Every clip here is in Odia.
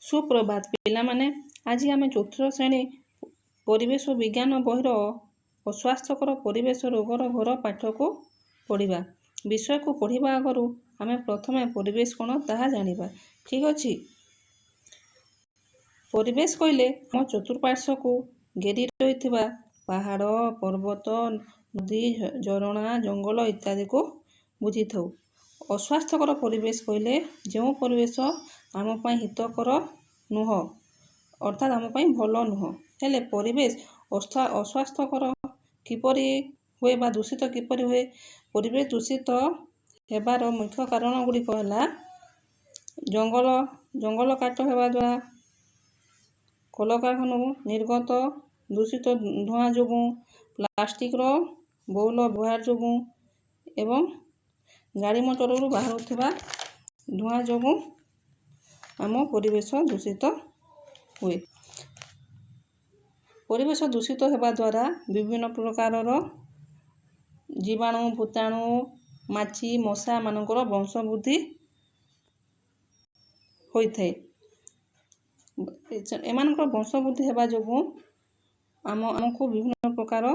ସୁପ୍ରଭାତ ପିଲାମାନେ। ଆଜି ଆମେ ଚତୁର୍ଥ ଶ୍ରେଣୀ ପରିବେଶ ବିଜ୍ଞାନ ବହିର ଅସ୍ୱାସ୍ଥ୍ୟକର ପରିବେଶ ରୋଗର ଘର ପାଠକୁ ପଢ଼ିବା। ବିଷୟକୁ ପଢ଼ିବା ଆଗରୁ ଆମେ ପ୍ରଥମେ ପରିବେଶ କ'ଣ ତାହା ଜାଣିବା। ଠିକ୍ ଅଛି। ପରିବେଶ କହିଲେ ଆମ ଚତୁଃପାର୍ଶ୍ୱକୁ ଘେରି ରହିଥିବା ପାହାଡ଼, ପର୍ବତ, ନଦୀ, ଝରଣା, ଜଙ୍ଗଲ ଇତ୍ୟାଦିକୁ ବୁଝିଥାଉ। ଅସ୍ୱାସ୍ଥ୍ୟକର ପରିବେଶ କହିଲେ ଯେଉଁ ପରିବେଶ ଆମ ପାଇଁ ହିତକର ନୁହଁ, ଅର୍ଥାତ୍ ଆମ ପାଇଁ ଭଲ ନୁହଁ। ହେଲେ ପରିବେଶ ଅସ୍ୱାସ୍ଥ୍ୟକର କିପରି ହୁଏ ବା ଦୂଷିତ କିପରି ହୁଏ? ପରିବେଶ ଦୂଷିତ ହେବାର ମୁଖ୍ୟ କାରଣ ଗୁଡ଼ିକ ହେଲା ଜଙ୍ଗଲ କାଟ ହେବା ଦ୍ୱାରା, କଳକାରଖାନାରୁ ନିର୍ଗତ ଦୂଷିତ ଧୂଆଁ ଯୋଗୁଁ, ପ୍ଲାଷ୍ଟିକ୍ର ବହୁଳ ବ୍ୟବହାର ଯୋଗୁଁ ଏବଂ ଗାଡ଼ି ମଟରରୁ ବାହାରୁଥିବା ଧୂଆଁ ଯୋଗୁଁ ଆମ ପରିବେଶ ଦୂଷିତ ହୁଏ। ପରିବେଶ ଦୂଷିତ ହେବା ଦ୍ୱାରା ବିଭିନ୍ନ ପ୍ରକାରର ଜୀବାଣୁ, ଭୂତାଣୁ, ମାଛି, ମଶାମାନଙ୍କର ବଂଶବୃଦ୍ଧି ହୋଇଥାଏ। ଏମାନଙ୍କର ବଂଶବୃଦ୍ଧି ହେବା ଯୋଗୁଁ ଆମକୁ ବିଭିନ୍ନ ପ୍ରକାର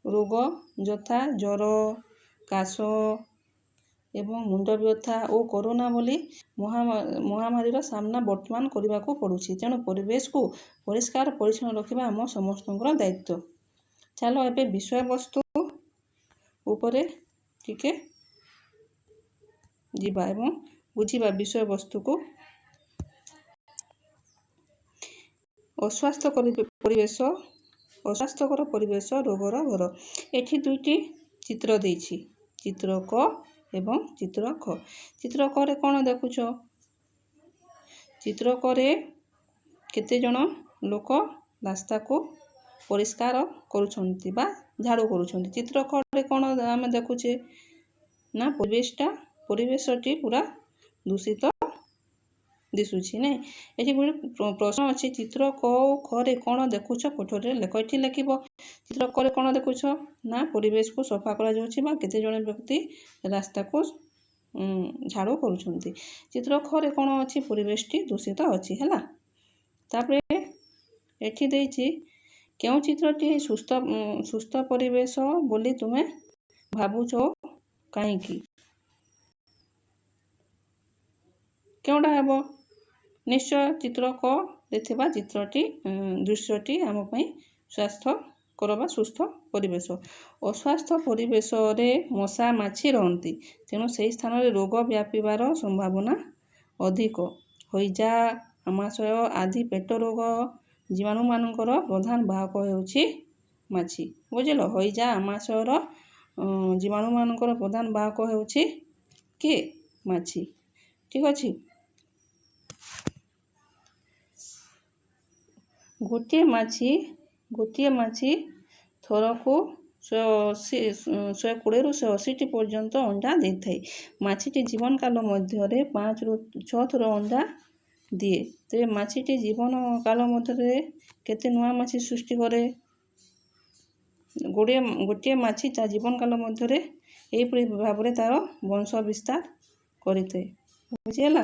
ରୋଗ ଯଥା ଜ୍ୱର, କାଶ ଏବଂ ମୁଣ୍ଡ ବ୍ୟଥା ଓ କରୋନା ଭଳି ମହାମାରୀର ସାମ୍ନା ବର୍ତ୍ତମାନ କରିବାକୁ ପଡ଼ୁଛି। ତେଣୁ ପରିବେଶକୁ ପରିଷ୍କାର ପରିଚ୍ଛନ୍ନ ରଖିବା ଆମ ସମସ୍ତଙ୍କର ଦାୟିତ୍ୱ। ଚାଲ, ଏବେ ବିଷୟବସ୍ତୁ ଉପରେ ଟିକେ ଯିବା ଏବଂ ବୁଝିବା ବିଷୟବସ୍ତୁକୁ। ଅସ୍ୱାସ୍ଥ୍ୟକର ପରିବେଶ, ଅସ୍ୱାସ୍ଥ୍ୟକର ପରିବେଶ ରୋଗର ଘର। ଏଠି ଦୁଇଟି ଚିତ୍ର ଦେଇଛି, ଚିତ୍ର କ ଏବଂ ଚିତ୍ର ଖ। ଚିତ୍ର କରେ କ'ଣ ଦେଖୁଛ? ଚିତ୍ର କରେ କେତେଜଣ ଲୋକ ରାସ୍ତାକୁ ପରିଷ୍କାର କରୁଛନ୍ତି ବା ଝାଡ଼ୁ କରୁଛନ୍ତି। ଚିତ୍ର ଖରେ କ'ଣ ଆମେ ଦେଖୁଛେ ନା ପରିବେଶଟି ପୁରା ଦୂଷିତ ଦିଶୁଛି, ନାଇଁ? ଏଠି ଗୋଟେ ପ୍ରଶ୍ନ ଅଛି। ଚିତ୍ର କ ଓ ଖରେ କ'ଣ ଦେଖୁଛ, କୋଠରୀରେ ଲେଖ। ଏଠି ଲେଖିବ, ଚିତ୍ର କରେ କ'ଣ ଦେଖୁଛ ନା ପରିବେଶକୁ ସଫା କରାଯାଉଛି ବା କେତେ ଜଣ ବ୍ୟକ୍ତି ରାସ୍ତାକୁ ଝାଡ଼ୁ କରୁଛନ୍ତି। ଚିତ୍ର ଖରେ କ'ଣ ଅଛି? ପରିବେଶଟି ଦୂଷିତ ଅଛି। ହେଲା। ତାପରେ ଏଠି ଦେଇଛି, କେଉଁ ଚିତ୍ରଟି ସୁସ୍ଥ ପରିବେଶ ବୋଲି ତୁମେ ଭାବୁଛ, କାହିଁକି? କେଉଁଟା ହେବ? ନିଶ୍ଚୟ ଚିତ୍ର କରେ ଥିବା ଚିତ୍ରଟି, ଦୃଶ୍ୟଟି ଆମ ପାଇଁ ସ୍ୱାସ୍ଥ୍ୟକର ବା ସୁସ୍ଥ ପରିବେଶ। ଅସ୍ୱାସ୍ଥ୍ୟ ପରିବେଶରେ ମଶା, ମାଛି ରହନ୍ତି। ତେଣୁ ସେହି ସ୍ଥାନରେ ରୋଗ ବ୍ୟାପିବାର ସମ୍ଭାବନା ଅଧିକ। ହଇଜା, ଆମାଶୟ ଆଦି ପେଟ ରୋଗ ଜୀବାଣୁମାନଙ୍କର ପ୍ରଧାନ ବାହକ ହେଉଛି ମାଛି। ବୁଝିଲ? ହଇଜା, ଆମାଶୟର ଜୀବାଣୁମାନଙ୍କର ପ୍ରଧାନ ବାହକ ହେଉଛି କିଏ? ମାଛି। ଠିକ୍ ଅଛି। ଗୋଟିଏ ମାଛି ଥରକୁ 180, 120ରୁ 180ଟି ପର୍ଯ୍ୟନ୍ତ ଅଣ୍ଡା ଦେଇଥାଏ। ମାଛିଟି ଜୀବନକାଳ ମଧ୍ୟରେ 5ରୁ 6 ଥର ଅଣ୍ଡା ଦିଏ। ତେବେ ମାଛିଟି ଜୀବନ କାଳ ମଧ୍ୟରେ କେତେ ନୂଆ ମାଛି ସୃଷ୍ଟି କରେ? ଗୋଟିଏ ମାଛି ତା ଜୀବନ କାଳ ମଧ୍ୟରେ ଏହିପରି ଭାବରେ ତା'ର ବଂଶ ବିସ୍ତାର କରିଥାଏ। ବୁଝିହେଲା?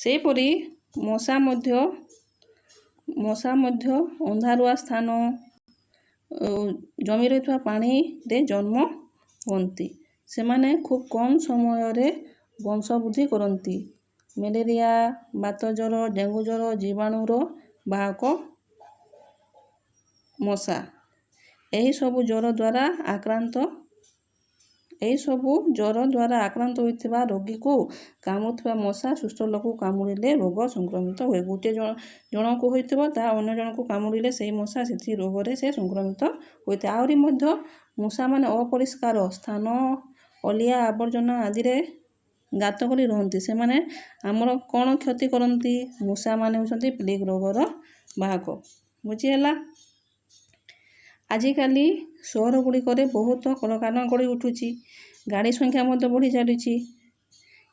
ସେହିପରି ମଶା ମଧ୍ୟ ଅନ୍ଧାରୁଆ ସ୍ଥାନ, ଜମି ରହିଥିବା ପାଣିରେ ଜନ୍ମ ହୁଅନ୍ତି। ସେମାନେ ଖୁବ୍ କମ୍ ସମୟରେ ବଂଶବୃଦ୍ଧି କରନ୍ତି। ମ୍ୟାଲେରିଆ, ବାତ ଜ୍ୱର, ଡେଙ୍ଗୁ ଜ୍ୱର ଜୀବାଣୁର ବାହକ ମଶା। ଏହିସବୁ ଜ୍ୱର ଦ୍ୱାରା ଆକ୍ରାନ୍ତ ହୋଇଥିବା ରୋଗୀକୁ କାମୁଡ଼ୁଥିବା ମଶା ସୁସ୍ଥ ଲୋକକୁ କାମୁଡ଼ିଲେ ରୋଗ ସଂକ୍ରମିତ ହୁଏ। ଗୋଟିଏ ଜଣକୁ ହୋଇଥିବ, ତାହା ଅନ୍ୟ ଜଣକୁ କାମୁଡ଼ିଲେ ସେଇ ମଶା ସେଥି ରୋଗରେ ସେ ସଂକ୍ରମିତ ହୋଇଥାଏ। ଆହୁରି ମଧ୍ୟ ମଶାମାନେ ଅପରିଷ୍କାର ସ୍ଥାନ, ଅଳିଆ ଆବର୍ଜନା ଆଦିରେ ଗାତ କରି ରୁହନ୍ତି। ସେମାନେ ଆମର କ'ଣ କ୍ଷତି କରନ୍ତି? ମଶାମାନେ ହେଉଛନ୍ତି ପ୍ଲେଗ୍ ରୋଗର ବାହକ। ବୁଝିହେଲା? ଆଜିକାଲି ସହର ଗୁଡ଼ିକରେ ବହୁତ କଳକାରଖାନା ଗଢ଼ି ଉଠୁଛି। ଗାଡ଼ି ସଂଖ୍ୟା ମଧ୍ୟ ବଢ଼ି ଚାଲିଛି।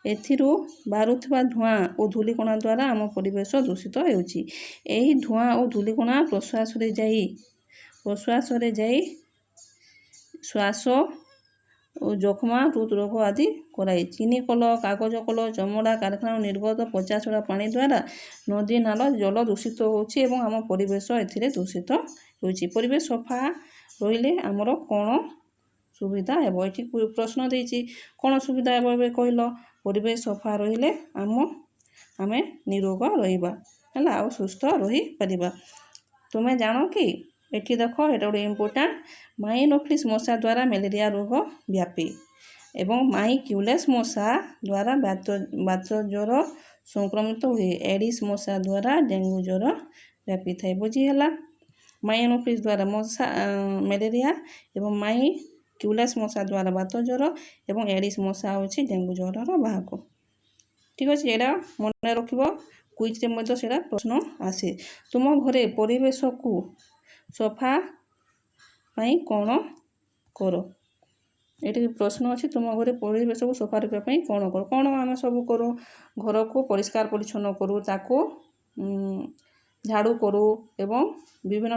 ଏଥିରୁ ବାହାରୁଥିବା ଧୂଆଁ ଓ ଧୂଳିକଣା ଦ୍ୱାରା ଆମ ପରିବେଶ ଦୂଷିତ ହେଉଛି। ଏହି ଧୂଆଁ ଓ ଧୂଳିକଣା ପ୍ରଶ୍ୱାସରେ ଯାଇ ଶ୍ୱାସ ଓ ଯକ୍ଷ୍ମା, ହୃଦରୋଗ ଆଦି କରାଏ। ଚିନି କଳ, କାଗଜ କଳ, ଚମଡ଼ା କାରଖାନାରୁ ନିର୍ଗତ ପଚାସଢ଼ା ପାଣି ଦ୍ୱାରା ନଦୀ ନାଳ ଜଳ ଦୂଷିତ ହେଉଛି ଏବଂ ଆମ ପରିବେଶ ଏଥିରେ ଦୂଷିତ ହେଉଛି। ପରିବେଶ ସଫା ରହିଲେ ଆମର କ'ଣ ସୁବିଧା ହେବ? ଏଠି ପ୍ରଶ୍ନ ଦେଇଛି, କ'ଣ ସୁବିଧା ହେବ ଏବେ କହିଲ? ପରିବେଶ ସଫା ରହିଲେ ଆମେ ନିରୋଗ ରହିବା, ହେଲା, ଆଉ ସୁସ୍ଥ ରହିପାରିବା। ତୁମେ ଜାଣ କି? ଏଠି ଦେଖ, ଏଇଟା ଗୋଟେ ଇମ୍ପୋର୍ଟାଣ୍ଟ। ମାଇ ଏନୋଫିଲିସ୍ ମଶା ଦ୍ୱାରା ମ୍ୟାଲେରିଆ ରୋଗ ବ୍ୟାପେ ଏବଂ ମାଇ କ୍ୟୁଲେସ୍ ମଶା ଦ୍ୱାରା ବାତ ଜ୍ୱର ସଂକ୍ରମିତ ହୁଏ। ଏଡ଼ିସ୍ ମଶା ଦ୍ୱାରା ଡେଙ୍ଗୁ ଜ୍ୱର ବ୍ୟାପିଥାଏ। ବୁଝିହେଲା? ମାଇ ଏନୋଫିଲିସ୍ ଦ୍ୱାରା ମଶା ମ୍ୟାଲେରିଆ ଏବଂ ମାଇ କ୍ୟୁଲେସ୍ ମଶା ଦ୍ୱାରା ବାତ ଜ୍ୱର ଏବଂ ଏଡ଼ିସ୍ ମଶା ହେଉଛି ଡେଙ୍ଗୁ ଜ୍ୱରର ବାହକ। ଠିକ୍ ଅଛି, ଏଇଟା ମନେ ରଖିବ, କୁଇଜ୍ରେ ମଧ୍ୟ ସେଇଟା ପ୍ରଶ୍ନ ଆସେ। ତୁମ ଘରେ ପରିବେଶକୁ ସଫା ପାଇଁ କ'ଣ କର? ଏଠି ପ୍ରଶ୍ନ ଅଛି, ତୁମ ଘରେ ପରିବେଶକୁ ସଫା ରଖିବା ପାଇଁ କ'ଣ କର? କ'ଣ ଆମେ ସବୁ କରୁ? ଘରକୁ ପରିଷ୍କାର ପରିଚ୍ଛନ୍ନ କରୁ, ତାକୁ ଝାଡ଼ୁ କରୁ ଏବଂ ବିଭିନ୍ନ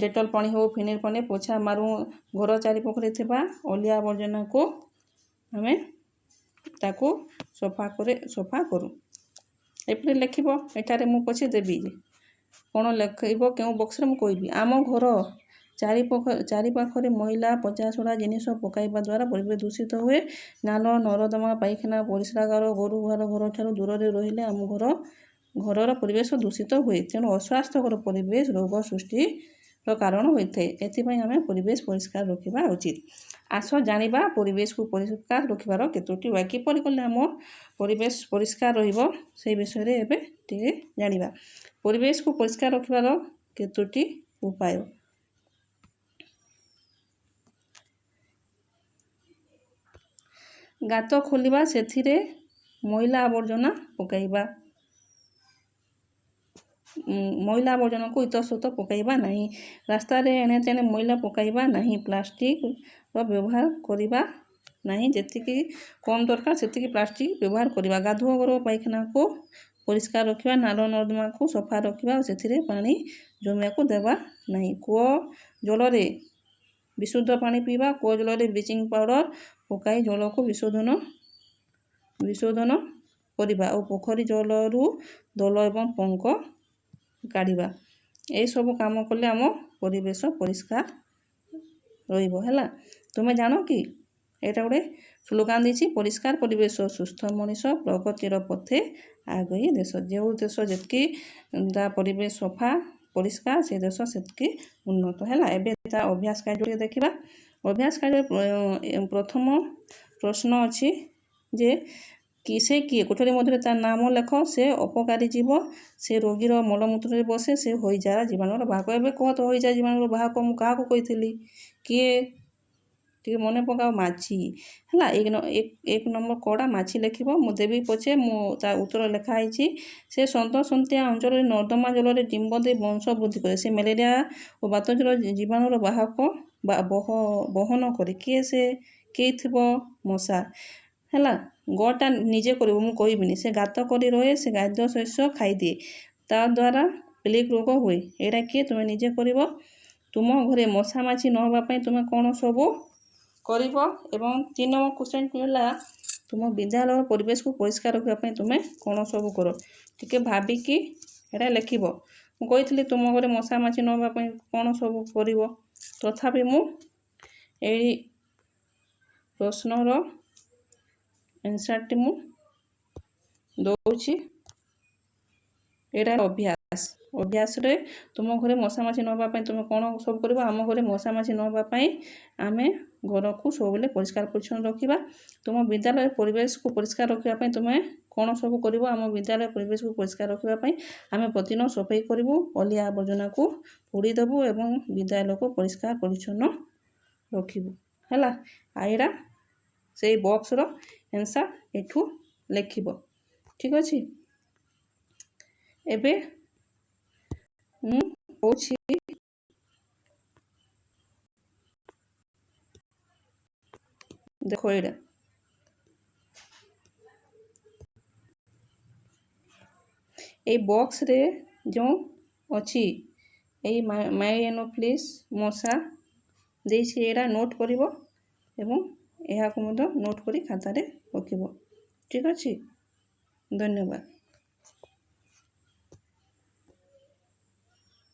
ଡେଟଲ୍ ପାଣି ହେଉ, ଫିନାଇଲ୍ ପାଣି ପୋଛା ମାରୁ। ଘର ଚାରିପାଖରେ ଥିବା ଅଳିଆ ଆବର୍ଜନାକୁ ଆମେ ତାକୁ ସଫା କରୁ। ଏପରି ଲେଖିବ। ଏଠାରେ ମୁଁ ପଛେ ଦେବି ଯେ କ'ଣ ଲେଖିବ କେଉଁ ବକ୍ସରେ, ମୁଁ କହିବି। ଆମ ଘର ଚାରିପାଖରେ ମଇଳା ପଚାସଢ଼ା ଜିନିଷ ପକାଇବା ଦ୍ୱାରା ପରିବେଶ ଦୂଷିତ ହୁଏ। ନାଳ, ନର୍ଦ୍ଦମା, ପାଇଖାନା, ପରିସ୍ରାଗାର, ଗୋରୁ ଗୁହାଳ ଘରଠାରୁ ଦୂରରେ ରହିଲେ ଆମ ଘରର ପରିବେଶ ଦୂଷିତ ହୁଏ। ତେଣୁ ଅସ୍ୱାସ୍ଥ୍ୟକର ପରିବେଶ ରୋଗ ସୃଷ୍ଟିର କାରଣ ହୋଇଥାଏ। ଏଥିପାଇଁ ଆମେ ପରିବେଶ ପରିଷ୍କାର ରଖିବା ଉଚିତ। ଆସ ଜାଣିବା ପରିବେଶକୁ ପରିଷ୍କାର ରଖିବାର କେତୋଟି ଉପାୟ। କିପରି କଲେ ଆମ ପରିବେଶ ପରିଷ୍କାର ରହିବ, ସେଇ ବିଷୟରେ ଏବେ ଟିକେ ଜାଣିବା। ପରିବେଶକୁ ପରିଷ୍କାର ରଖିବାର କେତୋଟି ଉପାୟ। ଗାତ ଖୋଳିବା, ସେଥିରେ ମଇଳା ଆବର୍ଜନା ପକାଇବା। ମଇଳା ଆବର୍ଜନାକୁ ଇତସ୍ତତଃ ପକାଇବା ନାହିଁ। ରାସ୍ତାରେ ଏଣେ ତେଣେ ମଇଳା ପକାଇବା ନାହିଁ। ପ୍ଲାଷ୍ଟିକ୍ର ବ୍ୟବହାର କରିବା ନାହିଁ। ଯେତିକି କମ୍ ଦରକାର, ସେତିକି ପ୍ଲାଷ୍ଟିକ୍ ବ୍ୟବହାର କରିବା। ଗାଧୁଆ ଘର, ପାଇଖାନାକୁ ପରିଷ୍କାର ରଖିବା। ନାଳ ନର୍ଦ୍ଦମାକୁ ସଫା ରଖିବା ଓ ସେଥିରେ ପାଣି ଜମିବାକୁ ଦେବା ନାହିଁ। କୂଅ ଜଳରେ ବିଶୁଦ୍ଧ ପାଣି ପିଇବା। କୂଅ ଜଳରେ ବ୍ଲିଚିଂ ପାଉଡ଼ର ପକାଇ ଜଳକୁ ବିଶୋଧନ କରିବା ଓ ପୋଖରୀ ଜଳରୁ ଦଳ ଏବଂ ପଙ୍କ କାଢ଼ିବା। ଏସବୁ କାମ କଲେ ଆମ ପରିବେଶ ପରିଷ୍କାର ରହିବ। ହେଲା? ତୁମେ ଜାଣ କି, ଏଇଟା ଗୋଟେ ସ୍ଲୋଗାନ ଦେଇଛି, ପରିଷ୍କାର ପରିବେଶ ସୁସ୍ଥ ମଣିଷ, ପ୍ରଗତିର ପଥେ ଆଗେଇ ଦେଶ। ଯେଉଁ ଦେଶ ଯେତିକି ତା ପରିବେଶ ସଫା ପରିଷ୍କାର, ସେ ଦେଶ ସେତିକି ଉନ୍ନତ। ହେଲା? ଏବେ ତା ଅଭ୍ୟାସ କାର୍ଯ୍ୟ ଦେଖିବା। ଅଭ୍ୟାସ କାର୍ଯ୍ୟ ପ୍ରଥମ ପ୍ରଶ୍ନ ଅଛି ଯେ କି ସେ କିଏ? କୋଠରୀ ମଧ୍ୟରେ ତା ନାମ ଲେଖ। ସେ ଅପକାରୀ ଜୀବ। ସେ ରୋଗୀର ମଳମୂତ୍ରରେ ବସେ। ସେ ହଇଜା ଜୀବାଣୁର ବାହକ। ଏବେ କୁହ ତ, ହଇଜା ଜୀବାଣୁର ବାହକ ମୁଁ କାହାକୁ କହିଥିଲି? କିଏ? ଟିକେ ମନେ ପକାଅ। ମାଛି। ହେଲା? ଏକ ନମ୍ବର କଡ଼ା ମାଛି ଲେଖିବ। ମୁଁ ଦେବି ପଛେ, ମୁଁ ତା ଉତ୍ତର ଲେଖା ହେଇଛି। ସେ ସନ୍ତସନ୍ତିଆ ଅଞ୍ଚଳରେ ନର୍ଦ୍ଦମା ଜଳରେ ଡିମ୍ବ ଦେଇ ବଂଶ ବୃଦ୍ଧି କରେ। ସେ ମ୍ୟାଲେରିଆ ଓ ବାତଜ୍ୱର ଜୀବାଣୁର ବାହକ ବା ବହନ କରେ। କିଏ ସେ? କିଏ ଥିବ? ମଶା। ହେଲା? ଗଟା ନିଜେ କରିବ, ମୁଁ କହିବିନି। ସେ ଗାତ କରି ରହେ। ସେ ଖାଦ୍ୟ ଶସ୍ୟ ଖାଇଦିଏ। ତା ଦ୍ୱାରା ପ୍ଲେଗ୍ ରୋଗ ହୁଏ। ଏଇଟା କିଏ? ତୁମେ ନିଜେ କରିବ। ତୁମ ଘରେ ମଶା ମାଛି ନ ହେବା ପାଇଁ ତୁମେ କ'ଣ ସବୁ କରିବ? ଏବଂ 3 ନମ୍ବର କ୍ୱେଶ୍ଚନ୍ ହେଲା, ତୁମ ବିଦ୍ୟାଳୟ ପରିବେଶକୁ ପରିଷ୍କାର ରଖିବା ପାଇଁ ତୁମେ କ'ଣ ସବୁ କର? ଟିକେ ଭାବିକି ଏଇଟା ଲେଖିବ। ମୁଁ କହିଥିଲି ତୁମ ଘରେ ମଶା ମାଛି ନ ହେବା ପାଇଁ କ'ଣ ସବୁ କରିବ, ତଥାପି ମୁଁ ଏଇ ପ୍ରଶ୍ନର ଆନ୍ସର୍ଟି ମୁଁ ଦେଉଛି। ଏଇଟା ଅଭ୍ୟାସ। ଅଭ୍ୟାସରେ ତୁମ ଘରେ ମଶା ମାଛି ନ ହେବା ପାଇଁ ତୁମେ କ'ଣ ସବୁ କରିବ? ଆମ ଘରେ ମଶା ମାଛି ନ ହେବା ପାଇଁ ଆମେ ଘରକୁ ସବୁବେଳେ ପରିଷ୍କାର ପରିଚ୍ଛନ୍ନ ରଖିବା। ତୁମ ବିଦ୍ୟାଳୟ ପରିବେଶକୁ ପରିଷ୍କାର ରଖିବା ପାଇଁ ତୁମେ କ'ଣ ସବୁ କରିବ? ଆମ ବିଦ୍ୟାଳୟ ପରିବେଶକୁ ପରିଷ୍କାର ରଖିବା ପାଇଁ ଆମେ ପ୍ରତିଦିନ ସଫେଇ କରିବୁ, ଅଳିଆ ଆବର୍ଜନାକୁ ପୋଡ଼ିଦେବୁ ଏବଂ ବିଦ୍ୟାଳୟକୁ ପରିଷ୍କାର ପରିଚ୍ଛନ୍ନ ରଖିବୁ। ହେଲା? ଆଉ ଏଇଟା ସେଇ ବକ୍ସର ଆନ୍ସର୍ ଏଠୁ ଲେଖିବ। ଠିକ୍ ଅଛି? ଏବେ ମୁଁ କହୁଛି, ଦେଖ ଏଇଟା। ଏଇ ବକ୍ସରେ ଯେଉଁ ଅଛି, ଏଇ ମାଇ ଏନୋଫିଲିସ୍ ମଶା ଦେଇଛି, ଏଇଟା ନୋଟ୍ କରିବ ଏବଂ ଏହାକୁ ମଧ୍ୟ ନୋଟ୍ କରି ଖାତାରେ ରଖିବ। ଠିକ୍ ଅଛି, ଧନ୍ୟବାଦ।